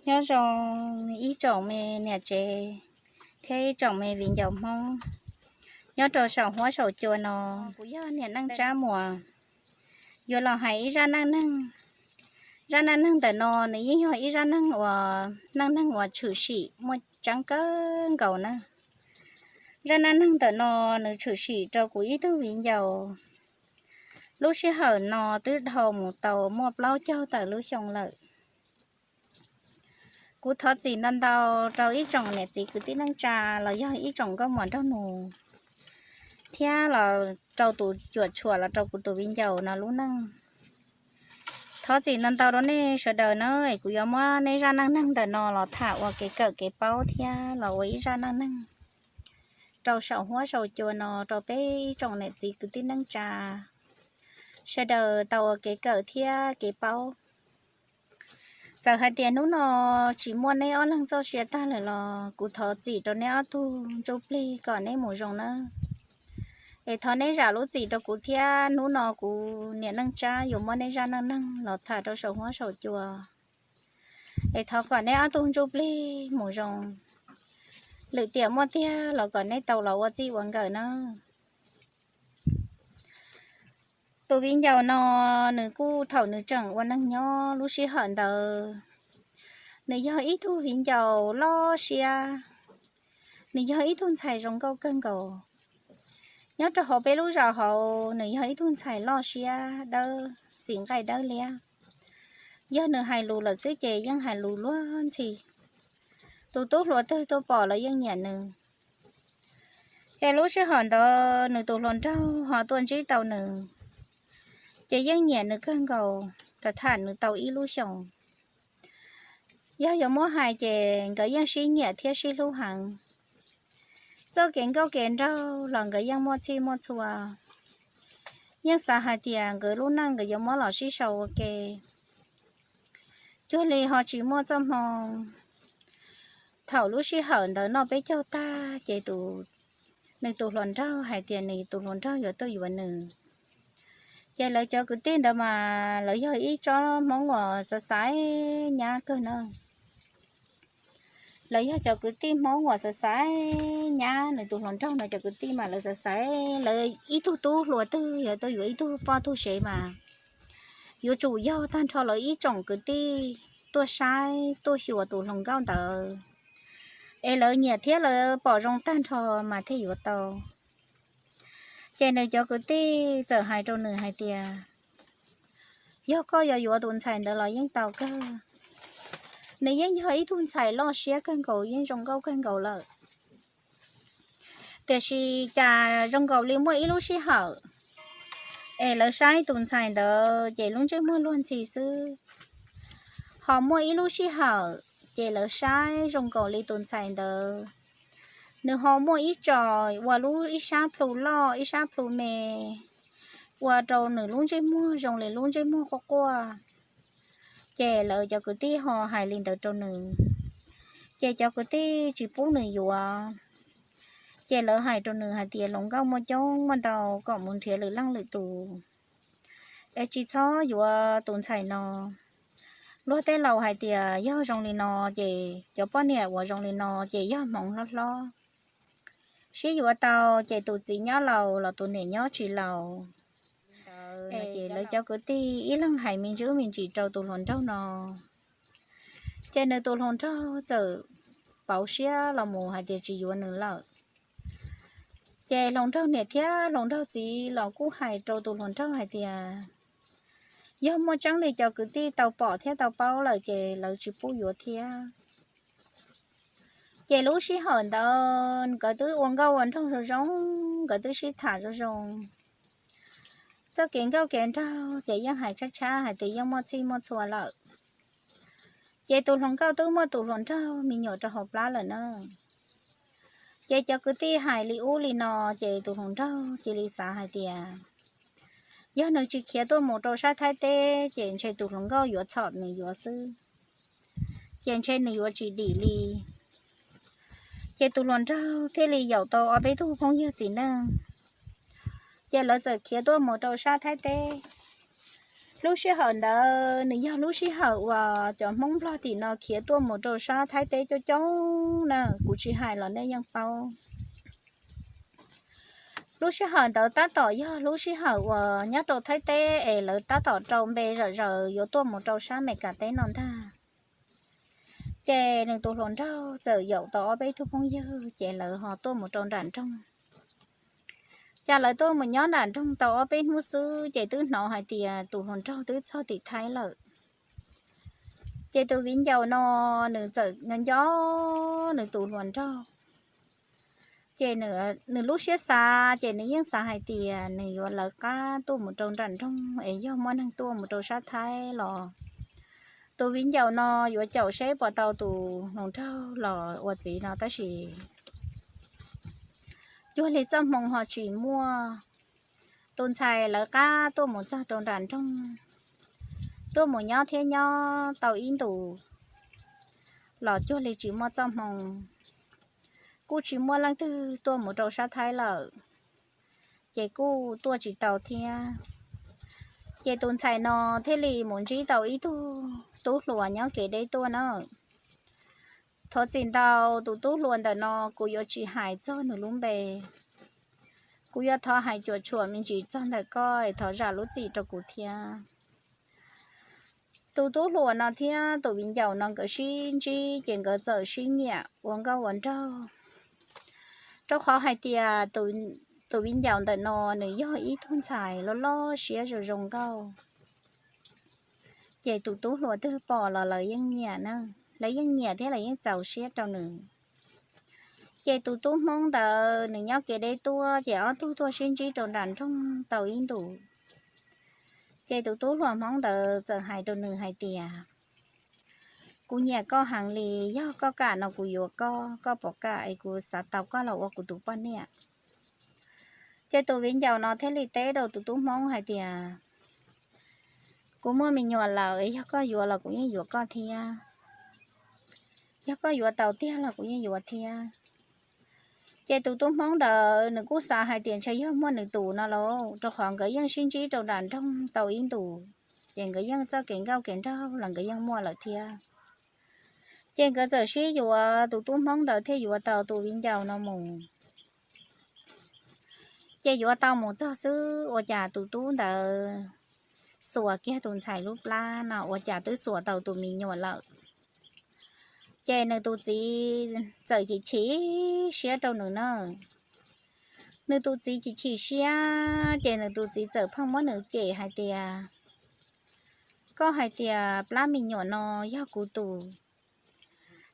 Nyob zoo ib tsoom me niam tsev thiab ib tsoom me viv ncaus Hmoob nyob rau saum huab saum cua no. Kuv yog niam neej Tsab Muas, yuav los hais ib zaj neej neeg. Zaj neej neeg ntawm no nws yeej yog ib zaj neej uas, neej neeg uas tshwm sim muaj tseeb kawg nkaus na. Zaj neej neeg ntawm no nws tshwm sim rau kuv ib tug viv ncaus, lub sij hawm no twb dhau mus tau muaj plaub caug tawm lub xyoo lawm. Kuv thov txim ntau ntau rau ib tsoom niam txiv kwv tij neej tsa los yog ib tsoom nkauj muam nraug nus, thiab los rau tus cuam tshuam los rau kuv tus viv ncaus no lub neej. Thov txim ntau ntau rau nej sawv daws na, es kuv yuav muab nej zaj neej neeg ntawm no los tham ua kev kawm kev paub thiab los ua ib zaj neej neeg rau saum huab saum cua no rau peb ib tsoom niam txiv kwv tij neej tsa sawv daws tau ua kev kawm thiab kev paub. Txawm hais tias hnub no tsis muaj neb ob leeg txoj sia tag lawm los kuv thov txim rau neb ob tug ntsuj plig kom neb mus zoo nawb. Es thov neb zam lub txim rau kuv thiab, hnub no kuv niam neej Tsab yuav muab neb zaj neej neeg los tham rau saum huab saum cua. Es thov kom neb ob tug ntsuj plig mus zoo, lwm tiam muaj tiag los kom neb tau los ua txij ua nkawm na. Tus viv ncaus no nws kuj thaum nws tseem ua neeg nyob lub sij hawm ntawd, nws yog ib tug viv ncaus loj siab, nws yog ib tug ntxhais zoo nkauj kawg nkaus. Nyob rau hauv peb lub zos hauv nws yog ib tug ntxhais loj siab dawb, xim nqaij dawb liab. Yog nws hais lus lawm xwb ces yeej hais lus luag ntxhi. Tus tub hluas twg tuaj pom los yeej nyiam nws. Ces lub sij hawm ntawd nws tus hluas nraug ho tuaj ntsib tau nws, ces yeej nyiam nws kawg nkaus, thaum nws tau ib lub xyoos. Yog yuav muab hais ces nkawd yeej sib nyiam thiab sib hlub heev. Txoj kev nkauj kev nraug los nkawd yeej muaj txhij muaj txhua, yeej xav hais tias nkawd lub neej nkawd yuav muab los sib sau ua ke. Cuag li ho tsis muaj txoj hmoo. Thaum lub sij hawm ntawd noj peb caug tag ces nws tus hluas nraug hais tias nws tus hluas nraug yuav tuaj yuav nws. Ces lawv cov kwv tij ntawd mas lawv yog ib tsob Hmoob uas xav xaiv nyab kawg na. Lawv yog cov kwv tij Hmoob uas xav xaiv nyab, nws tus hluas nraug no cov kwv tij mas lawv xav xaiv lawv ib tug tub hluas twg yuav tuaj yuav ib tug poj tug sev mas yuav tsum yog tag nrho lawv ib tsoom kwv tij tuaj saib tuaj xyuas tus hluas nkauj ntawd, es lawv nyiam thiab lawv pom zoo tag nrho mas thiaj yuav tau. Ces nws cov kwv tij txawm hais rau nws hais tias, yog koj yuav yuav tus ntxhais ntawd los yeej tau kawg. Nws yeej yog ib tug ntxhais loj siab kawg nkaus, yeej zoo nkauj kawg nkaus lawm. Tiam sis cas zoo nkaus li muaj ib lub sij hawm es lawv saib tus ntxhais ntawd ces lub ntsej muag luag ntxhi xwb. Ho muaj ib lub sij hawm ces lawv saib zoo nkaus li tus ntxhais ntawd, nws ho muaj ib tsos ua lub ib sab plhu loj ib sab plhu me, ua rau nws lub ntsej muag zoo li lub ntsej muag quaj quaj. Ces lawv cov kwv tij ho hais li ntawd rau nws, ces cov kwv tij tsis pub nws yuav. Ces lawv hais rau nws hais tias hluas nkauj muaj coob muaj ntau, kom mus nrhiav lwm leej lwm tus, es tsis txhob yuav tus ntxhais no. Luag tej laus hais tias yog zoo li no ces cov poj niam uas zoo li no ces yog hmoov hlob hlob, sib yuav tau ces tus txiv nyob laus los tus niam nyob tsis laus. Ces lawv cov kwv tij ib leeg hais me ntsis me ntsis rau tus hluas nraug no, ces nws tus hluas nraug txawm pauv siab los mus hais tias tsis yuav nws lawm. Ces hluas nraug niam thiab hluas nraug txiv los kuj hais rau tus hluas nraug hais tias, yog muaj tseeb li cov kwv tij tau pom thiab tau paub lawm ces lawv tsis pub yuav thiab. Ces lub sij hawm ntawd nkawd twb ua nkauj ua nraug zoo zoo, nkawd twb sib tham zoo zoo. Txoj kev nkauj kev nraug ces yeej hais tshab tshab hais tias yeej muaj txhij muaj txhua lawm. Ces tus hluas nkauj twb muaj tus hluas nraug me nyuam rau hauv plab lawm na. Ces cov kwv tij hais li ub li no, ces tus hluas nraug cia li xav hais tias, yog nws tsis khiav tuaj mus rau sab Thaib teb ces ntshe tus hluas nkauj yuav txhom nws yuav xwb, ces ntshe nws yuav tsis dim li. Ces tus hluas nraug thiaj li yaum tau ob peb tug phooj ywg txiv neej, ces lawv txawm khiav tuaj mus rau sab Thaib teb. Lub sij hawm ntawd nws yog lub sij hawm uas cov Hmoob Nplog tim no khiav tuaj mus rau sab Thaib teb coob coob na, kuv tsis hais los nej yeej paub. Lub sij hawm ntawd tab tom yog lub sij hawm uas nyob rau Thaib teb es lawv tab tom rau npe zom zaws yuav tuaj mus rau sab Amelikas teb no ntag. Ces nws tus hluas nraug txawm yaum tau ob peb tug phooj ywg ces lawv ho tuaj mus rau nram nroog. Ces lawv tuaj mus nyob nram nroog tau ob peb hnub xwb ces twb hnov hais tias tus hluas nraug twb txog tim Thaib lawm. Ces tus viv ncaus no nws txawm nco nco nws tus hluas nraug. Ces nws lub siab xav ces nws yeej xav hais tias nws yuav lawv qab tuaj mus rau nram nroog es yog muaj neeg tuaj mus rau sab Thaib los tus viv ncaus no yuav caum seb puas tau tus hluas nraug los ua txiv no tab sis cuag li txoj hmoo ho tsis muaj. Tus ntxhais lawv qab tuaj mus txog rau nram nroog, tuaj mus nyob thiab nyob tau ib ntus los cuag li tsis muaj txoj hmoo, kuj tsis muaj leej twg tuaj mus rau sab Thaib lawm, ces kuj tuaj tsis tau thiab. Ces tus ntxhais no thiaj li mus ntsib tau ib tug tub hluas nyob kev deb tuaj na. Thov txim ntau, tus tub hluas ntawm no kuv yuav tsis hais txog nws lub npe. Kuv yuav thov hais cuam tshuam me ntsis txog ntawm koj es thov zam lub txim rau kuv thiab. Tus tub hluas no thiab tus viv ncaus no nkawd sib ntsib ces nkawd txawm sib nyiam ua nkauj ua nraug, rau qhov hais tias tus viv ncaus ntawm no nws yog ib tug ntxhais loj loj siab zoo zoo nkauj. Ces tus tub hluas twg pom los lawv yeej nyiam na, lawv yeej nyiam thiab lawv yeej txaus siab rau nws. Ces tus tub Hmoob ntawd nws nyob kev deb tuaj ces ob tug tuaj sib ntsib rau nram nroog tau ib ntus. Ces tus tub hluas Hmoob ntawd txawm hais rau nws hais tias, kuv nyiam koj heev li, yog koj kam no kuv yuav koj, koj puas kam es kuv xav tau koj los ua kuv tus poj niam. Ces tus viv ncaus no thiaj li teb rau tus tub Hmoob hais tias, kuv muaj me nyuam lawm es yog koj yuav los kuv yeej yuav koj thiab, yog koj yuav tau tiag los kuv yeej yuav thiab. Ces tus tub Hmoob ntawd nws kuj xav hais tias ntshe yog muaj nws tus no lauj, rau qhov nkawd yeej sib ntsib rau nram nroog tau ib ntus, ces nkawd yeej txoj kev nkauj kev nraug los nkawd yeej muaj lawm thiab. Ces nkawd txawm sib yuav, tus tub Hmoob ntawd thiaj yuav tau tus viv ncaus no mus. Ces yuav tau mus txog xwb ua cas tus tub ntawd xuas kiag tus ntxhais lub plab no ua cas twb xuas tau tus me nyuam lawm. Ces nws tus txiv txawm chim chim siab rau nws na. Nws tus txiv chim chim siab ces nws tus txiv txawm pheej muab nws cem hais tias, koj hais tias plab me nyuam no yog kuv tus,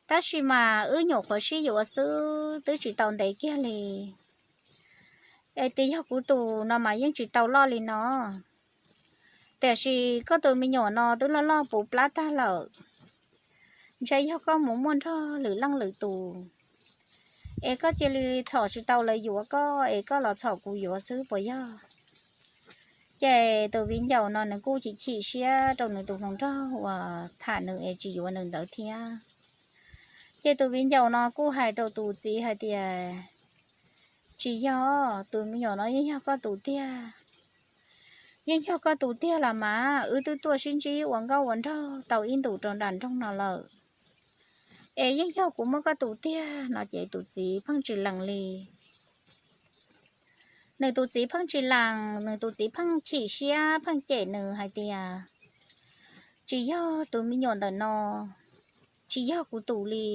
tab sis mas wb nyuam qhuav sib yuav xwb twb tsis tau ntev kiag li, es tias yog kuv tus no mas yeej tsis tau loj li no. Tiam sis koj tus me nyuam no twb loj loj puv plab tag lawm, ntshe yog koj mus muaj nrog lwm leej lwm tus, es koj cia li txhom tsis tau lawv yuav koj es koj los txhom kuv yuav xwb puas yog? Ces tus viv ncaus no nws kuj chim chim siab rau nws tus hluas nraug uas tham nws es tsis yuav nws ntawd thiab. Ces tus viv ncaus no kuj hais rau tus txiv hais tias, tsis yog, tus me nyuam no yeej yog koj tus tiag. Yeej yog koj tus tiag los mas, wb twb tuaj sib ntsib ua nkauj ua nraug tau ib ntus rau nram nroog no lawm, es yeej yog kuv muab koj tus tiag no ces tus txiv pheej tsis lees li. Nws tus txiv pheej tsis lees, nws tus txiv pheej chim siab pheej cem nws hais tias, tsis yog, tus me nyuam ntawm no tsis yog kuv tus li.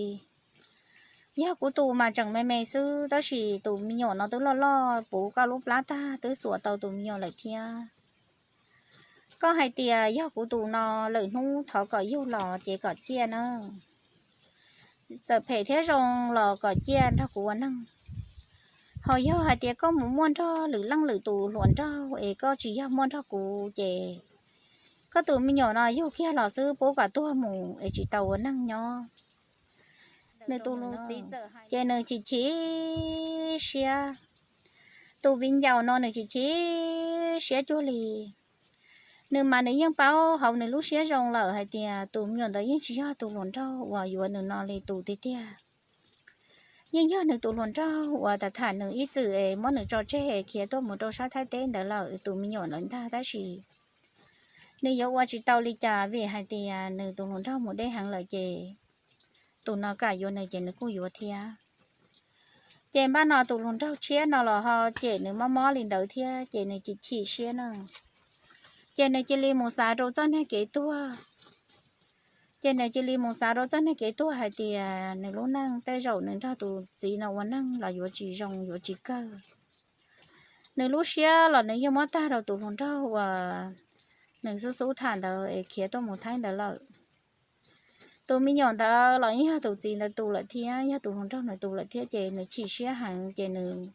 Yog kuv tus mas tseem me me xwb, tab sis tus me nyuam no twb loj loj puv koj lub plab tag twb xuas tau tus me nyuam lawm thiab. Koj hais tias yog kuv tus no, lwm hnub thov kom yug los ces kom ciaj na, txawm phem thiab zoo los kom ciaj nrog kuv ua neeg. Ho yog hais tias koj mus muaj nrog lwm leej lwm tus hluas nraug es koj tsis yog muaj nrog kuv ces koj tus me nyuam no yug kiag los xwb, pub kom tuag mus es tsis tau ua neeg nyob. Nws tus txiv ces nws chim chim siab, tus viv ncaus no nws chim chim siab cuag li. Nws mas nws yeej paub hauv nws lub siab zoo lawm hais tias tus me nyuam ntawd yeej tsis yog tus hluas nraug uas yuav nws no li tus tiag tiag. Yeej yog nws tus hluas nraug uas tham tham nws ib txwm es muab nws tso tseg khiav tuaj mus rau sab Thaib teb ntawd lawm tus me nyuam ntawd ntag, tab sis nws yuav ua tsis tau li cas vim hais tias nws tus hluas nraug mus deb heev lawm ces tus no kam yuav nws ces nws kuj yuav thiab. Ces npaj no tus hluas nraug tshiab no los ho cem nws mob mob li ntawd thiab ces nws chim chim siab na. Ces nws cia li mus xav rau txoj niag kev tuag. Ces nws cia li mus xav rau txoj niag kev tuag hais tias nws lub neej tej zaum nws nrog tus txiv no ua neej los yuav tsis zoo yuav tsis kawg. Nws lub siab los nws yeej muab tag rau tus hluas nraug uas nws xub xub tham ntawd es khiav tuaj mus Thaib ntawd lawm. Tus me nyuam ntawd los yeej yog tus txiv ntawd tus lawm thiab, yog tus hluas nraug nws tus lawm thiab ces nws chim siab heev ces nws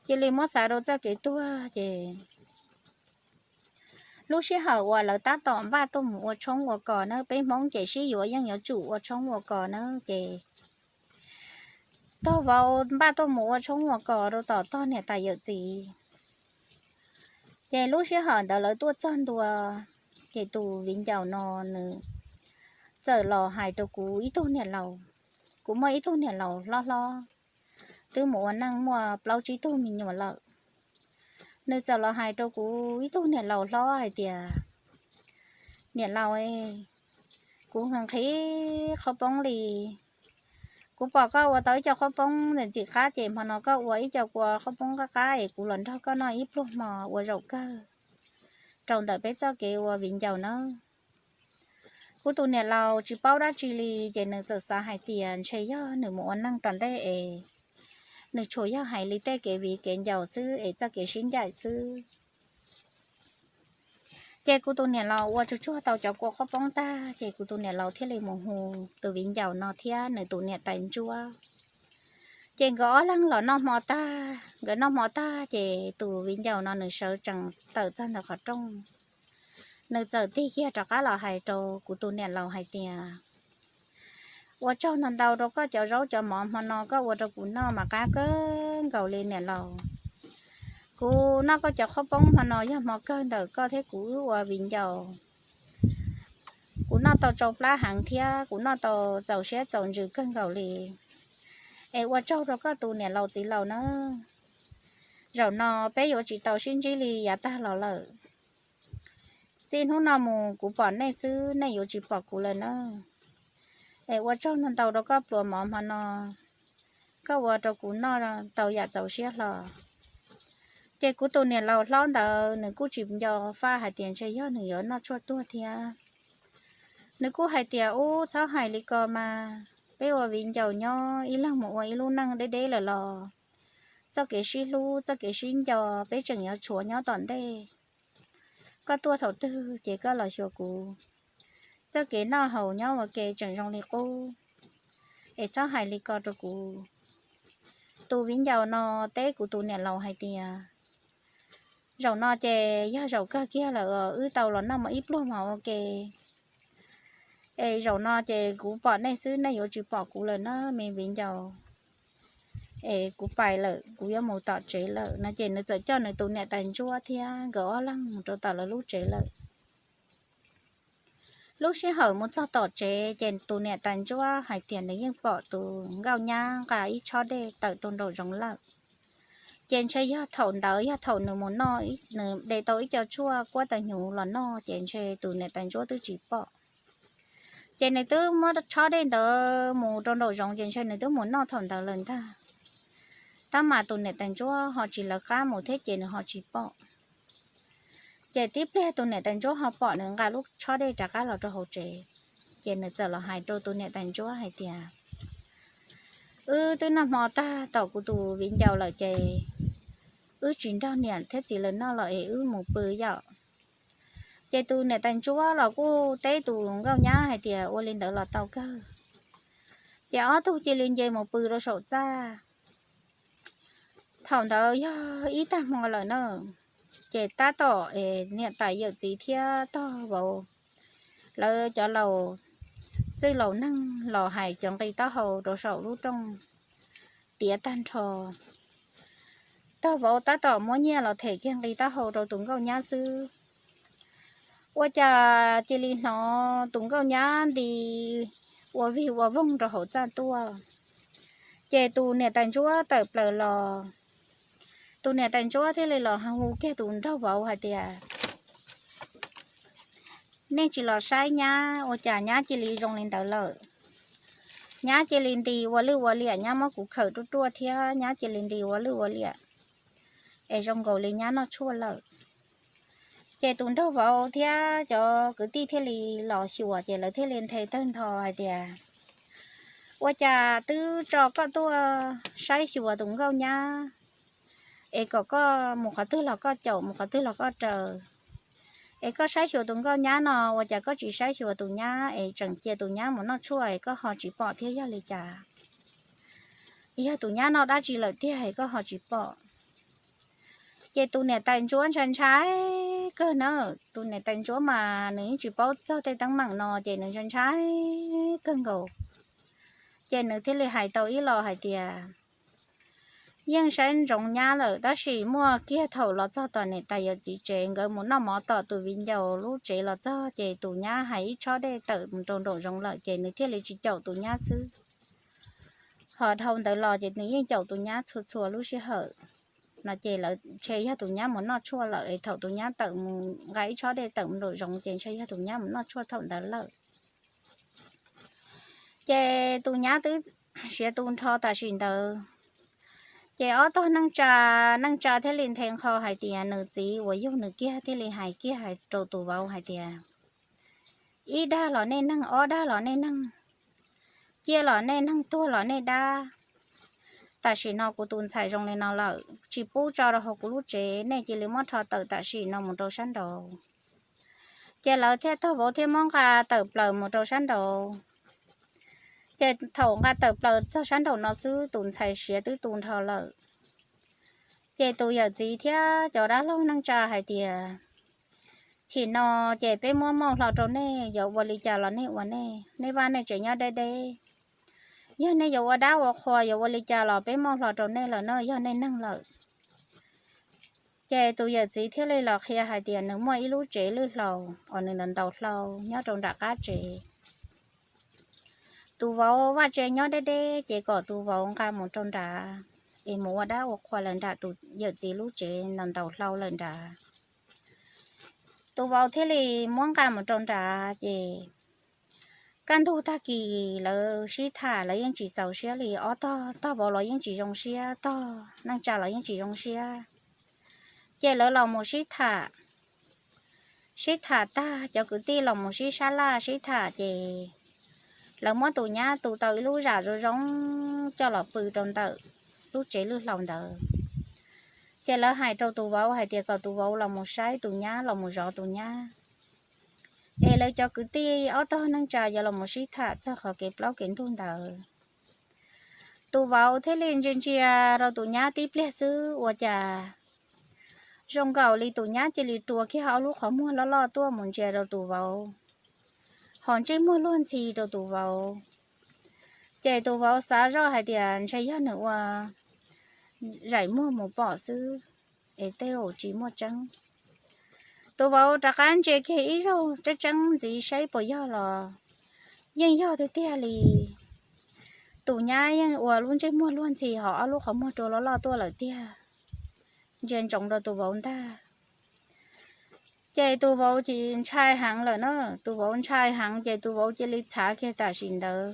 cia li muab xav rau txoj kev tuag ces lub sij hawm uas lawv tab tom npaj tuaj mus ua tshoob ua kos na, peb Hmoob ces sib yuav yeej yuav tsum ua tshoob ua kos na ces tog vauv npaj tuaj mus ua tshoob ua kos rau tom tog niam tais yawm txiv. Ces lub sij hawm ntawd lawv tuaj txog ntua, ces tus viv ncaus no nws txawm los hais rau kuv ib tug niam laus, kuv muaj ib tug niam laus hlob hlob, twb mus ua neej muaj plaub tsib tug me nyuam lawm. Nws txawm los hais rau kuv ib tug niam laus hlob hais tias, niam laus, kuv nqhis qhov poob li, kuv pom koj ua tau ib co qhob poob ntxim qab ces hmo no koj ua ib co kua qhob poob qab qab es kuv los nrog koj noj ib pluag hmo ua zaum kawg rau ntawm peb txoj kev ua viv ncaus nawb. Kuv tus niam laus tsis paub dab tsi li ces nws txawm xav hais tias ntshe yog nws mus ua neej tom ntej es nws tsuas yog hais li tej kev viv kev ncaus xwb es txoj kev sib ncaim xwb. Ces kuv tus niam laus ua tsuag tsuag tau cov kua qhob poob tag ces kuv tus niam laus thiaj li mus hu tus viv ncaus no thiab nws tus niam tais ntsuab. Ces nkawd ob leeg los noj hmo tag, nkawd noj hmo tag ces tus viv ncaus no nws sawv tsees tawm txog ntawm qhov rooj, nws txawm tig kiag rov qab los hais rau kuv tus niam laus hais tias, ua tsaug ntau ntau rau koj cov zaub cov mov hmo no koj ua rau kuv noj mas qab kawg nkaus li niam laus. Kuv noj koj cov qhob poob hmo no yog hmo kawg ntawm koj thiab kuv wb ua viv ncaus. Kuv noj tau tsau plab heev thiab kuv noj tau txaus siab txaus ntsws kawg nkaus li. Es ua tsaug rau koj tus niam laus txiv laus nawb. Zaum no peb yuav tsis tau sib ntsib li yav tag los lawm. Txij hnub no mus kuv pom nej xwb, nej yuav tsis pom kuv lawm nawb. Es ua tsaug ntau ntau rau koj pluas mov hmo no, koj ua rau kuv noj tau yam txaus siab hlo. Ces kuv tus niam laus hlob ntawd nws kuj tsis nco faj hais tias ntshe yog nws yuav noj tshuaj tuag thiab. Nws kuj hais tias, ub, txhob hais li ko mas, peb ua viv ncaus nyob ib leeg mus ua ib lub neej deb deb lawm los txoj kev sib hlub txoj kev sib nco peb tseem yuav tshuav nyob tom ntej. Koj tuaj thaum twg ces koj los xyuas kuv, txoj kev noj haus nyob ua ke tseem zoo li qub, es txhob hais li ko rau kuv. Tus viv ncaus no teb kuv tus niam laus hais tias, zaum no ces yog zaum kawg kiag lawm, wb tau los noj mov ib pluag mov ua ke. Es zaum no ces kuv pom nej xwb, nej yuav tsis pom kuv lawm na me viv ncaus. Es kuv pais lawm, kuv yuav mus tom tsev lawm no ces nws txawm coj nws tus niam tais ntsuab thiab nkawd ob leeg mus rau tom lawv lub tsev lawm. Lub sij hawm mus txog tom tsev ces tus niam tais ntsuab hais tias nws yeej pom tus nkauj nyab nqa ib tshob dej tawm rau nraum zoov lawm. Ces ntshe yog thaum ntawd yog thaum nws mus noj, nws de tau ib co tshuaj kuab taws hnyuv los noj ces ntshe tus niam tais ntsuab twb tsis pom. Ces nws twb muab tshob dej ntawd mus rau nraum zoov ces ntshe nws twb mus noj thaum ntawd lawm ntag. Tab mas tus niam tais ntsuab ho tsis lawv qab mus thiab ces nws ho tsis pom. Ces tib pliag tus niam tais ntsuab ho pom nws nqa lub tshob dej rov qab los rau hauv tsev, ces nws txawm los hais rau tus niam tais ntsuab hais tias, wb twb noj hmo tag tom kuv tus viv ncaus lawm ces wb tsis nrog niam thiab txiv lawv noj los es wb mus pw yom. Ces tus niam tais ntsuab los kuj teb tus nkauj nyab hais tias ua li ntawd los tau kawg. Ces ob tug cia li nce mus pw rau saum txaj. Thaum ntawd yog ib tag hmo lawm na, ces tab tom niam tais yawm txiv thiab tog vauv lawv cov laus txwj laus neeg los hais cov nqi taub hau rau saum lub rooj tiav tag nrho. Tog vauv tab tom muab nyiaj los them kiag nqi taub hau rau tus nkauj nyab xwb, ua cas cia li hnov tus nkauj nyab nti ua vig ua voog rau hauv txaj tuaj. Ces tus niam tais ntsuab tawm plaws los, tus niam tais ntsuab thiaj li los hu kiag tus nraug vauv hais tias, nej tsis los saib nyab ua cas nyab cia li zoo li ntawd lawm. Nyab cia li nti ua lwj ua liam, nyab muab kuv khawm ruaj ruaj thiab nyab cia li nti ua lwj ua liam, es zoo nkaus li nyab noj tshuaj lawm. Ces tus nraug vauv thiab cov kwv tij thiaj li los xyuas, ces lawv thiaj li nthe tawg ntho hais tias, ua cas twb tso koj tuaj saib xyuas tus nkauj nyab, es kom koj mus qhov twg los koj caum, mus qhov twg los koj raws, es koj saib xyuas tus nkauj nyab no ua cas koj tsis saib xyuas tus nyab es tseem cia tus nyab mus noj tshuaj es koj ho tsis pom thiab yog li cas? Yog tus nyab noj dab tsi lawm tiag es koj ho tsis pom? Ces tus niam tais ntsuab ntshai ntshai kawg na, tus niam tais ntsuab mas nws yeej tsis paub txog tej teeb meem no ces nws ntshai ntshai kawg nkaus. Ces nws thiaj li hais tau ib los hais tias, yeej saib ntsoov nyab lawm tab sis muaj kiag thaum los txog tom niam tais yawm txiv tsev, nkawd mus noj mov tom tus viv ncaus lub tsev los txog ces tus nyab hais ib tshob dej tawm mus rau nraum zoov lawm ces nws thiaj li tsis caum tus nyab xwb. Ho dhau ntawd los ces nws yeej caum tus nyab txhua txhua lub sij hawm no ces lawv ntshe yog tus nyab mus noj tshuaj lawm es thaum tus nyab tawm mus nqa ib tshob dej tawm mus nraum zoov ces ntshe yog tus nyab mus noj tshuaj thaum ntawd lawm. Ces tus nyab twb siav tu nrho tam sim ntawd. Ces ob tog neej tsa, neej tsa thiaj li nthe nqho hais tias nws txiv uas yug nws kiag thiaj li hais kiag hais rau tus vauv hais tias, ib dag los nej neeg, ob dag los nej neeg, ciaj los nej neeg, tuag los nej dab. Tam sim no kuv tus ntxhais zoo li no lawm tsis pub tso rau hauv kuv lub tsev, nej cia li muab rho tawm tam sim no mus rau sab nraud. Ces lawv thiaj, tog vauv thiaj muab nqa tawm plaws mus rau sab nraud. Ces thaum nqa tawm plaws txog sab nraum no xwb tus ntxhais siav twb tu nrho lawm. Ces tus yawm txiv thiab cov dab laug neej tsa hais tias, chim no ces peb muab mauj hlo rau nej, yuav ua li cas los nej ua nej, nej vaj nej tsev nyob deb deb. Yog nej yuav ua dab ua qhua yuav ua li cas los peb mauj hlo rau nej lawm no, yog nej neeg lawm. Ces tus yawm txiv thiaj li los qhia hais tias nws muaj ib lub tsev lwj hlau uas nws ntaus ntaus hlau nyob rau nram qab tsev. Tus vauv vaj tsev nyob deb deb ces kom tus vauv nqa mus rau nrad es mus ua dab ua qhua lawm nram tus yawm txiv lub tsev ntaus ntaus hlau lawm nrad. Tus vauv thiaj li muab nqa mus rau nrad ces kaj ntug tag kis lawv sib tham, lawv yeej tsis txaus siab li, ob tog, tog vauv los yeej tsis zoo siab, tog neej tsa los yeej tsis zoo siab. Ces lawv los mus sib tham, sib tham tag cov kwv tij los mus sib sab laj sib tham ces lawv muab tus nyab tu tau ib lub zam zoo zoo coj los pw rau ntawm lub tsev lwj hlau ntawd. Ces lawv hais rau tus vauv hais tias kom tus vauv los mus saib tus nyab, los mus zov tus nyab, es lawv cov kwv tij ob tog neej tsa yuav los mus sib tham txog qhov kev plaub kev ntug ntawd. Tus vauv thiaj li ntsia ntsia rau tus nyab tib pliag xwb ua cas zoo nkaus li tus nyab cia li rua kiag ob lub qhov muag loj loj tuaj mus ntsia rau tus vauv, ho ntsej muag luag ntxhi rau tus vauv. Ces tus vauv xav zoj hais tias ntshe yog nws ua zaim muag mus pom xwb, es tej zaum tsis muaj tseeb. Tus vauv rov qab ntsia kiag ib zaug tseeb tseeb ntxiv saib puas yog los yeej yog tiag tiag li. Tus nyab yeej ua lub ntsej muag luag ntxhi ho ob lub qhov muag rua loj loj tuaj lawm tiag, ntsia ntsoov rau tus vauv ntag. Ces tus vauv ces ntshai heev lawm na, tus vauv ntshai heev ces tus vauv cia li txhav kiag tam sim ntawd.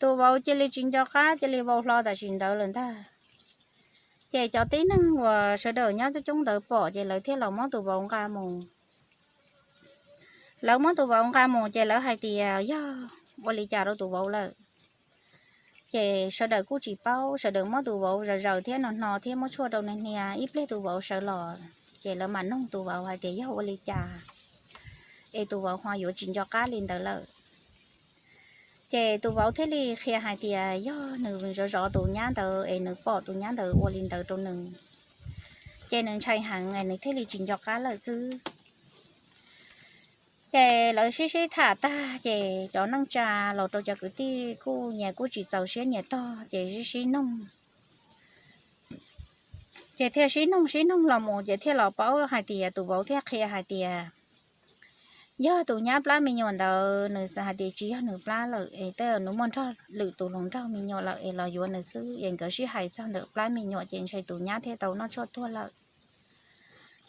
Tus vauv cia li tsis nco qab cia li vau hlo tam sim ntawd lawm ntag. Ces cov tib neeg uas sawv daws nyob coob coob ntawd pom ces lawv thiaj los muab tus vauv nqa mus. Lawv muab tus vauv nqa mus ces lawv hais tias yog ua li cas rau tus vauv lawm. Ces sawv daws kuj tsis paub, sawv daws muab tus vauv zaws zaws thiab no hno thiab muab tshuaj rau nws hnia ib pliag tus vauv sawv los, ces lawv mam noog tus vauv hais tias yog ua li cas es tus vauv ho yuav tsis nco qab li ntawd lawm. Ces tus vauv thiaj li qhia hais tias yog nws zov zov tus nyab ntawd es nws pom tus nyab ntawd ua li ntawd rau nws, ces nws ntshai heev es nws thiaj li tsis nco qab lawm xwb. Ces lawv sib sib tham tag ces cov neej tsa los rau cov kwv tij kuj nyias kuj tsis txaus siab nyias tog ces sib sib noog. Ces thiaj sib noog sib noog los mus ces thiaj los paub hais tias tus vauv thiaj qhia hais tias yog tus nyab plab me nyuam ntawd nws hais tias tsis yog nws plab lawm es tej nws muaj nrog lwm tus hluas nraug me nyuam lawm es los yuav nws xwb es nkawd sib hais txog ntawm plab me nyuam ces ntshe tus nyab thiaj tau noj tshuaj tuag lawm.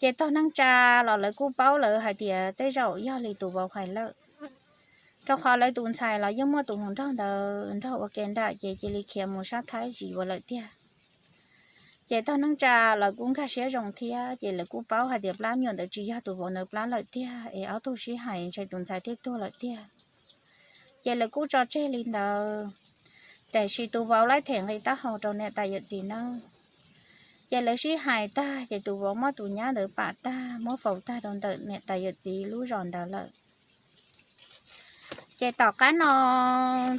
Ces tog neej tsa los lawv kuj paub lawm hais tias tej zaum yog li tus vauv hais lawm, rau qhov lawv tus ntxhais los yeej muaj tus hluas nraug ntawd nrog ua ke nram ces cia li khiav mus sab Thaib zis ua lawm tiag. Ces tog neej tsa lawv kuj nkag siab zoo thiab ces lawv kuj paub hais tias plab me nyuam ntawd tsis yog tus vauv ntawd plab lawm tiag es ob tug sib hais ntshe tus ntxhais thiaj tuag lawm tiag. Ces lawv kuj tso tseg li ntawd, tiam sis tus vauv laib them nqi taub hau rau niam tais yawm txiv nawb. Ces lawv sib hais tag ces tus vauv muab tus nyab ntawd pam tag muab faus tag rau ntawm niam tais yawm txiv lub zos ntawd lawm. Ces tom qab no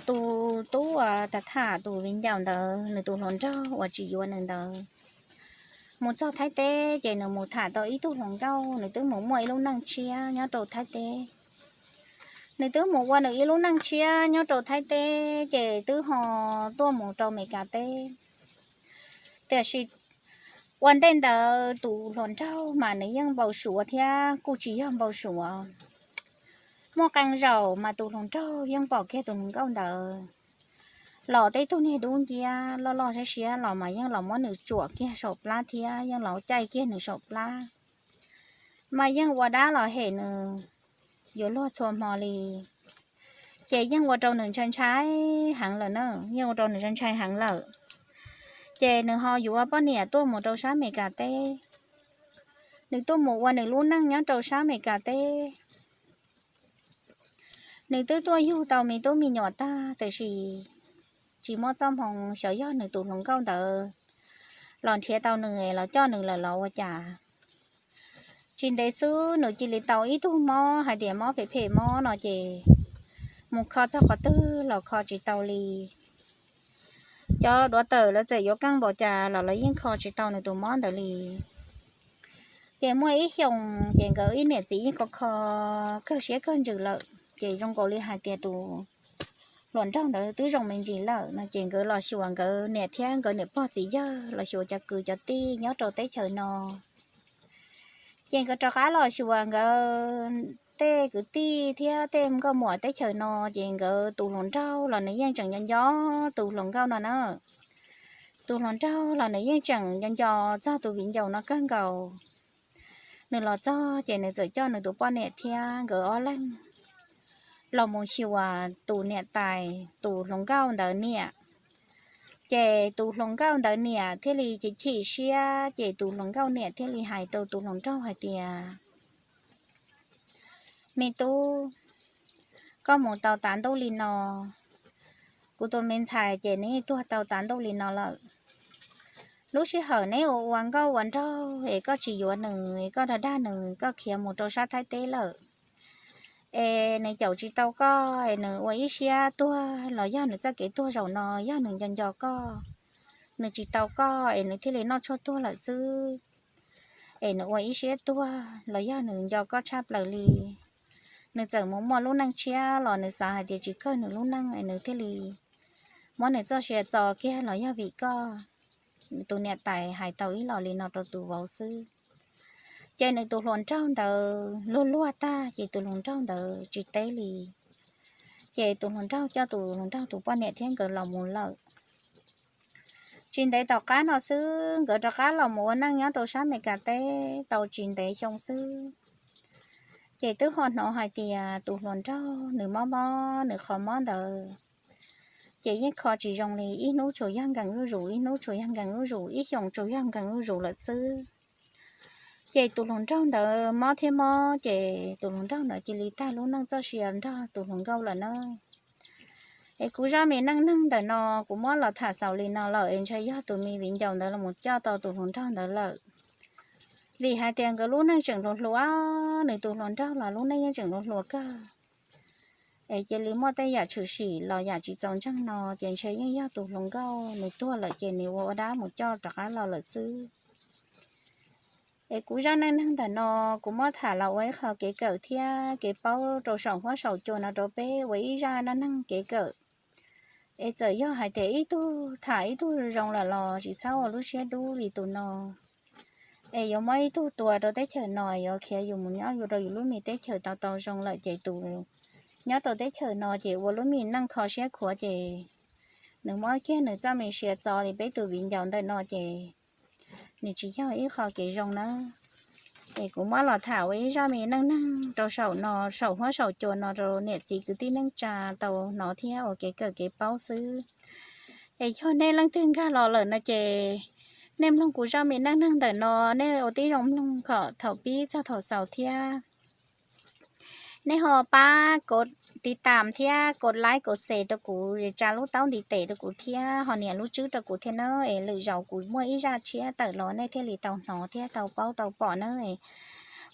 tus tub uas tham tham tus viv ncaus ntawd nws tus hluas nraug uas tsis yuav nws ntawd mus txog Thaib teb ces nws mus tham tau ib tug hluas nkauj, nws twb mus muaj ib lub neej tshiab nyob rau Thaib teb. Nws twb mus ua nws ib lub neej tshiab nyob rau Thaib teb ces twb ho tuaj mus rau Meskas teb. Tiam sis ua ntej ntawd tus hluas nraug mas nws yeej npau suav thiab kuj tsis yog npau suav. Muaj qee zaum mas tus hluas nraug yeej pom kiag tus hluas nkauj ntawd los tej tug niag dub nciab loj loj siab siab los mas yeej los muab nws tsuam kiag saum plab thiab yeej los caij kiag nws saum plab, mas yeej ua dab los hem nws yuav luag txhua hmo li. Ces yeej ua rau nws ntshai ntshai heev lawm na, yeej ua rau nws ntshai ntshai heev lawm. Ces nws ho yuav poj niam tuaj mus rau sab Meskas teb. Nws tuaj mus ua nws lub neej nyob rau sab Meskas teb. Nws twb tuaj yug tau me tub me nyuam tag tiam sis tsis muaj txoj hmoo xyov yog nws tus hluas nkauj ntawd los nrhiav tau nws los coj nws lawm los ua cas. Tsis ntev xwb nws cia li tau ib tug mob hais tias mob phem phem mob no ces mus kho txog qhov twg los kho tsis tau li. Cov duav tawm lawv txawm yuav keej npaum cas los lawv yeej kho tsis tau nws tus mob ntawd li. Ces muaj ib xyoos ces nkawd ib niam txiv yeej kho kho kawg siab kawg ntsws lawm ces zoo nkaus li hais tias tus hluas nraug ntawd twb zoo me ntsis lawm no ces nkawd los xyuas nkawd niam thiab nkawd niam pog txiv yawg los xyuas cov kwv cov tij nyob rau teb chaws no. Ces nkawd rov qab los xyuas nkawd tej kwv tij thiab tej nkauj muam teb chaws no ces nkawd tus hluas nraug los nws yeej tseem nco nco tus hluas nkauj no na. Tus hluas nraug los nws yeej tseem nco nco txog tus viv ncaus no kawg nkaus. Nws los txog ces nws txawm coj nws tus poj niam thiab nkawd ob leeg los mus xyuas tus niam tais tus hluas nkauj ntawd niam. Ces tus hluas nkauj ntawd niam thiaj li chim chim siab ces tus hluas nkauj niam thiaj li hais rau tus hluas nraug hais tias, me tub, koj mus tau tav ntuj li no, kuv tus me ntxhais ces nws tuag tau tav ntuj li no lawm. Lub sij hawm neb ua ua nkauj ua nraug es koj tsis yuav nws es koj dag dag nws koj khiav mus rau sab Thaib teb lawm, es nws caum tsis tau koj es nws ua ib siab tuag los yog nws txoj kev tuag zaum no yog nws nco nco koj, nws tsis tau koj es nws thiaj li noj tshuaj tuag lawm xwb. Es nws ua ib siab tuag los yog nws nco koj tshaj plaws li, nws txawm mus muaj lub neej tshiab los nws xav hais tias tsis kawg nws lub neej es nws thiaj li muab nws txoj sia txo kiag los yog vim koj. Tus niam tais hais tau ib los li no rau tus vauv xwb. Ces nws tus hluas nraug ntawd luag luag tag ces tus hluas nraug ntawd tsis teb li. Ces tus hluas nraug coj tus hluas nraug tus poj niam thiab nkawd los mus lawm. Tsis ntev tom qab no xwb nkawd rov qab los mus ua neej nyob rau sab Meskas teb tau tsis ntev xyoo xwb, ces twb ho hnov hais tias tus hluas nraug nws mob mob nws qhov mob ntawd, ces yeej kho tsis zoo li, ib hnub tsuas yog nkees zuj zus, ib hnub tsuas yog nkees zuj zus, ib xyoos tsuas yog nkees zuj zus lawm xwb. Ces tus hluas nraug ntawd mob thiab mob ces tus hluas nraug ntawd cia li tag lub neej txoj sia nrog tus hluas nkauj lawm na. Es kuv zaj me neej neeg ntawm no kuv muab los tham xaus li no lawm es ntshe yog tus me viv ncaus ntawd los coj tau tus hluas nraug ntawd lawm. Vim hais tias nkawd lub neej tseem hluas hluas, nws tus hluas nraug los lub neej yeej tseem hluas hluas kawg. Es cia li muaj tej yam tshwm sim los yam tsis txaus ntseeg no ces ntshe yeej yog tus hluas nkauj nws tuag lawm ces nws ua ua dab mus coj rov qab los lawm xwb. Es kuv zaj neej neeg ntawm no kuv muab tham los ua ib qho kev kawm thiab kev paub rau saum huab saum cua no rau peb ua ib zaj neej neeg kev kawm. Es txawm yog hais tias ib tug tham ib tug zoo lawm los tsis txhob ua lub siab dub li tus no. Es yuav muab ib tug tua rau teb chaws no yuav khiav yus mus nyob rau yus lub me teb chaws tau tau zoo lawm ces tus nyob rau teb chaws no ces ua lub me neej kho siab khuav ces nws muab kiag nws txoj me sia txo li peb tus viv ncaus ntawm no ces nws tsis yog ib qho kev zoo nawb. Es kuv muab los tham ua ib zaj me neej neeg rau saum no, saum huab saum cua no rau niam txiv kwv tij neej tsa tau hnov thiab ua kev kawm kev paub xwb. Es yog nej leej twg nkag los lawm no ces nej mloog kuv zaj me neej neeg ntawm no, nej ua tib zoo mloog kom thaum pib txog thaum xaus thiab. Nej ho pab kov tiv tam thiab kov like kov share rau kuv, tsa lub taub ntiv tes rau kuv thiab ho nias lub tswb rau kuv thiab na. Es lwm zaus kuv muaj ib zaj tshiab tawm los nej thiaj li tau hnov thiab tau paub tau pom na.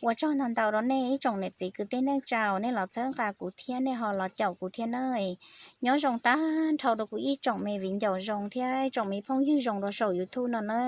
Ua tsaug ntau ntau rau nej ib tsoom niam txiv kwv tij neej tsa uas nej los txhawb nqa kuv thiab nej ho los caum kuv thiab na. Nyob zoo tag nrho rau kuv ib tsoom me viv ncaus zoo thiab ib tsoom me phooj ywg zoo rau saum YouTube no na.